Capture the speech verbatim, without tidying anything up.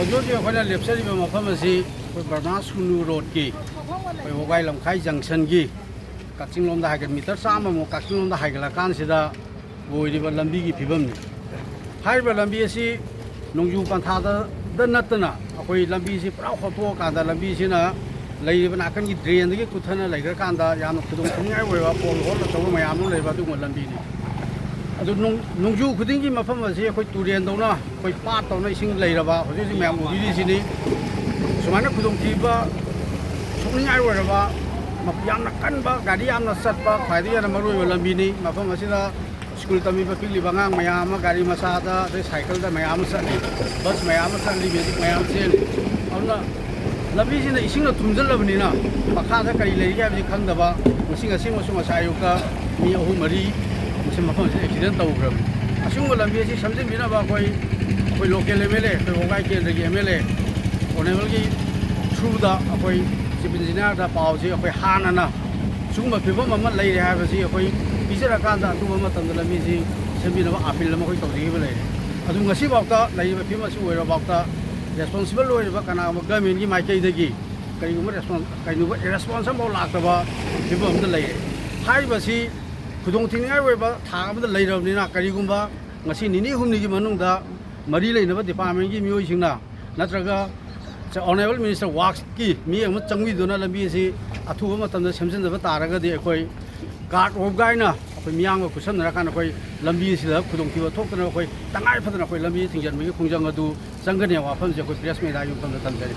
ꯍꯧꯖꯤꯛ ꯍꯧꯖꯤꯛ ꯑꯩꯈꯣꯏꯅ ꯂꯦꯞꯆꯔꯤꯕ ꯃꯐꯝ ꯑꯁꯤ ꯑꯩꯈꯣꯏ ꯕꯔꯅꯥꯁ ꯈꯨꯅꯨ ꯔꯣꯗꯀꯤ, ꯑꯩꯈꯣꯏ ꯋꯥꯕꯒꯥꯏ ꯂꯝꯈꯥꯏ ꯖꯪꯁꯟꯒꯤ ꯀꯛꯆꯤꯡ ꯂꯣꯝꯗ ꯍꯥꯏꯒꯠ, ꯃꯤꯇꯔ ꯆꯥꯝꯃꯃꯨꯛ ꯀꯛꯆꯤꯡ ꯂꯣꯝꯗ ꯍꯥꯏꯒꯠꯂꯀꯥꯟꯁꯤꯗ ꯑꯣꯏꯔꯤꯕ ꯂꯝꯕꯤꯒꯤ ꯐꯤꯕꯝꯅꯤ꯫ ꯍꯥꯏꯔꯤꯕ ꯂꯝꯕꯤ ꯑꯁꯤ ꯅꯣꯡꯖꯨ ꯄꯟꯊꯥꯗ ꯅꯠꯇꯅ ꯑꯩꯈꯣꯏ ꯂꯝꯕꯤꯁꯤ ꯄꯨꯔꯥ ꯍꯣꯠꯇꯣꯛꯑꯀꯥꯟꯗ ꯂꯝꯕꯤꯁꯤꯅ ꯂꯩꯔꯤꯕ ꯅꯥꯀꯟꯒꯤ ꯗ꯭ꯔꯦꯟꯗꯒꯤ ꯀꯨꯊꯅ ꯂꯩꯈ꯭ꯔꯀꯥꯟꯗ ꯌꯥꯝꯅ ꯈꯨꯗꯣꯡ ꯊꯤꯅꯤꯡꯉꯥꯏ ꯑꯣꯏꯕ ꯄꯣꯜ ꯍꯣꯜ ꯑꯆꯧꯕ ꯃꯌꯥꯝ ꯑꯃ ꯂꯩꯕ ꯑꯗꯨꯒꯨꯝꯕ ꯂꯝꯕꯤꯅꯤ꯫ ꯑꯗꯨ ꯅꯣꯡ-, ꯅꯣꯡꯖꯨ ꯈꯨꯗꯤꯡꯒꯤ ꯃꯐꯝ ꯑꯁꯤ ꯑꯩꯈꯣꯏ ꯇꯨꯔꯦꯟꯗꯧꯅ ꯑꯩꯈꯣꯏ ꯄꯥꯠꯇꯧꯅ ꯏꯁꯤꯡ ꯂꯩꯔꯕ, ꯍꯧꯖꯤꯛ ꯍꯧꯖꯤꯛ ꯃꯌꯥꯝ ꯎꯕꯤꯔꯤꯁꯤꯅꯤ꯫ ꯁꯨꯃꯥꯏꯅ ꯈꯨꯗꯣꯡꯊꯤꯕ ꯁꯣꯛꯅꯤꯡꯉꯥꯏ ꯑꯣꯏꯔꯕ, ꯃ-, ꯌꯥꯝꯅ ꯀꯟꯕ, ꯒꯥꯔꯤ ꯌꯥꯝꯅ ꯆꯠꯄ, ꯈ꯭ꯋꯥꯏꯗꯒꯤ ꯍꯦꯟꯅ ꯃꯔꯨꯑꯣꯏꯕ ꯂꯝꯕꯤꯅꯤ꯫ ꯃꯐꯝ ꯑꯁꯤꯗ ꯁ꯭ꯀꯨꯜ ꯇꯝꯃꯤꯕ ꯄꯤꯛꯂꯤꯕ ꯑꯉꯥꯡ ꯃꯌꯥꯝ ꯑꯃ ꯒꯥꯔꯤ ꯃꯆꯥꯗ, ꯑꯗꯩ ꯁꯥꯏꯀꯜꯗ ꯃꯌꯥꯝ ꯑꯃ ꯆꯠꯂꯤ, ꯕꯁ ꯃꯌꯥꯝ ꯑꯃ ꯆꯠꯂꯤ, ꯃꯦꯖꯤꯛ ꯃꯌꯥꯝ ꯆꯦꯜꯂꯤ꯫ ꯑꯗꯨꯅ ꯂꯝꯕꯤꯁꯤꯅ ꯏꯁꯤꯡꯅ ꯊꯨꯝꯖꯤꯜꯂꯕꯅꯤꯅ ꯃꯈꯥꯗ ꯀꯔꯤ ꯂꯩꯔꯤꯒꯦ ꯍꯥꯏꯕꯁꯤ ꯈꯪꯗꯕ, ꯉꯁꯤ, ꯉꯁꯤꯃꯛꯁꯨ ꯉꯁꯥꯏ ꯑꯌꯨꯛꯇ ꯃꯤ ꯑꯍꯨꯝ ꯃꯔꯤ ꯃꯁꯤ ꯃꯐꯝꯁꯤꯗ ꯑꯦꯛꯁꯤꯗꯦꯟ ꯇꯧꯈ꯭ꯔꯕꯅꯤ꯫ ꯑꯁꯤꯒꯨꯝꯕ ꯂꯝꯕꯤ ꯑꯁꯤ ꯁꯦꯝꯖꯤꯟꯕꯤꯅꯕ ꯑꯩꯈꯣꯏ, ꯑꯩꯈꯣꯏ ꯂꯣꯀꯦꯜ ꯑꯦꯝ ꯑꯦꯜ ꯑꯦ, ꯑꯩꯈꯣꯏ ꯋꯥꯕꯒꯥꯏ ꯀꯦꯟꯗ꯭ꯔꯒꯤ ꯑꯦꯝ ꯑꯦꯜ ꯑꯦ ꯑꯣꯅꯦꯕꯜꯒꯤ ꯊ꯭ꯔꯨꯗ ꯑꯩꯈꯣꯏ ꯆꯤꯐ ꯏꯟꯖꯤꯅꯤꯌꯥꯔꯗ ꯄꯥꯎꯁꯤ ꯑꯩꯈꯣꯏ ꯍꯥꯟꯅꯅ ꯁꯤꯒꯨꯝꯕ ꯐꯤꯕꯝ ꯑꯃ ꯂꯩꯔꯦ ꯍꯥꯏꯕꯁꯤ ꯑꯩꯈꯣꯏ ꯄꯤꯖꯔꯀꯥꯟꯗ ꯑꯊꯨꯕ ꯃꯇꯝꯗ ꯂꯝꯕꯤꯁꯤ ꯁꯦꯝꯕꯤꯅꯕ ꯑꯥꯄꯤꯜ ꯑꯃ ꯑꯩꯈꯣꯏ ꯇꯧꯖꯈꯤꯕ ꯂꯩꯔꯦ꯫ ꯑꯗꯨ ꯉꯁꯤꯐꯥꯎꯗ ꯂꯩꯔꯤꯕ ꯐꯤꯕꯝ ꯑꯁꯤ ꯑꯣꯏꯔꯕꯐꯥꯎꯗ ꯔꯦꯁꯄꯣꯟꯁꯤꯕꯜ ꯑꯣꯏꯔꯤꯕ ꯀꯅꯥꯒꯨꯝꯕ ꯒꯃꯦꯟꯒꯤ ꯃꯥꯏꯀꯩꯗꯒꯤ ꯀꯔꯤꯒꯨꯝꯕ ꯔꯦꯁꯄꯣꯟ-, ꯀꯔꯤꯒꯨꯝꯕ ꯔꯦꯁꯄꯣꯟꯁ ꯑꯃꯐꯥꯎ ꯂꯥꯛꯇꯕ ꯐꯤꯕꯝ ꯑꯃꯗ ꯂꯩꯔꯦ꯫ ꯍꯥꯏꯔꯤꯕꯁꯤ ꯈꯨꯗꯣꯡ ꯊꯤꯅꯤꯡꯉꯥꯏ ꯑꯣꯏꯕ ꯊꯥꯛ ꯑꯃꯗ ꯂꯩꯔꯕꯅꯤꯅ, ꯀꯔꯤꯒꯨꯝꯕ ꯉꯁꯤ ꯅꯤꯅꯤ ꯍꯨꯝꯅꯤꯒꯤ ꯃꯅꯨꯡꯗ ꯃꯔꯤ ꯂꯩꯅꯕ ꯗꯤꯄꯥꯔꯠꯃꯦꯟꯒꯤ ꯃꯤꯑꯣꯏꯁꯤꯡꯅ ꯅꯠꯇ꯭ꯔꯒ ꯑꯣꯅꯦꯕꯜ ꯃꯤꯅꯤꯁꯇꯔ ꯋꯥꯛꯁꯀꯤ ꯃꯤ ꯑꯃ ꯆꯪꯕꯤꯗꯨꯅ ꯂꯝꯕꯤ ꯑꯁꯤ ꯑꯊꯨꯕ ꯃꯇꯝꯗ ꯁꯦꯝꯖꯤꯟꯗꯕ ꯇꯥꯔꯒꯗꯤ ꯑꯩꯈꯣꯏ ꯒꯥꯔꯗ ꯋꯥꯕꯒꯥꯏꯅ ꯑꯩꯈꯣꯏ ꯃꯤꯌꯥꯝꯒ ꯈꯨꯠꯁꯝꯅꯔꯀꯥꯟꯗ ꯑꯩꯈꯣꯏ ꯂꯝꯕꯤ ꯑꯁꯤꯗ ꯈꯨꯗꯣꯡꯊꯤꯕ ꯊꯣꯛꯇꯅꯕ ꯑꯩꯈꯣꯏ ꯇꯉꯥꯏ ꯐꯗꯅ ꯑꯩꯈꯣꯏ ꯂꯝꯕꯤ ꯊꯤꯡꯖꯤꯟꯕꯒꯤ ꯈꯣꯡꯖꯪ ꯑꯗꯨ ꯆꯪꯒꯅꯤ ꯍꯥꯏꯕ ꯋꯥꯐꯝꯁꯦ ꯑꯩꯈꯣꯏ ꯄ꯭ꯔꯦꯁ ꯃꯦꯗꯤꯌꯥꯒꯤ ꯃꯐꯝꯗ ꯊꯝꯖꯔꯤ꯫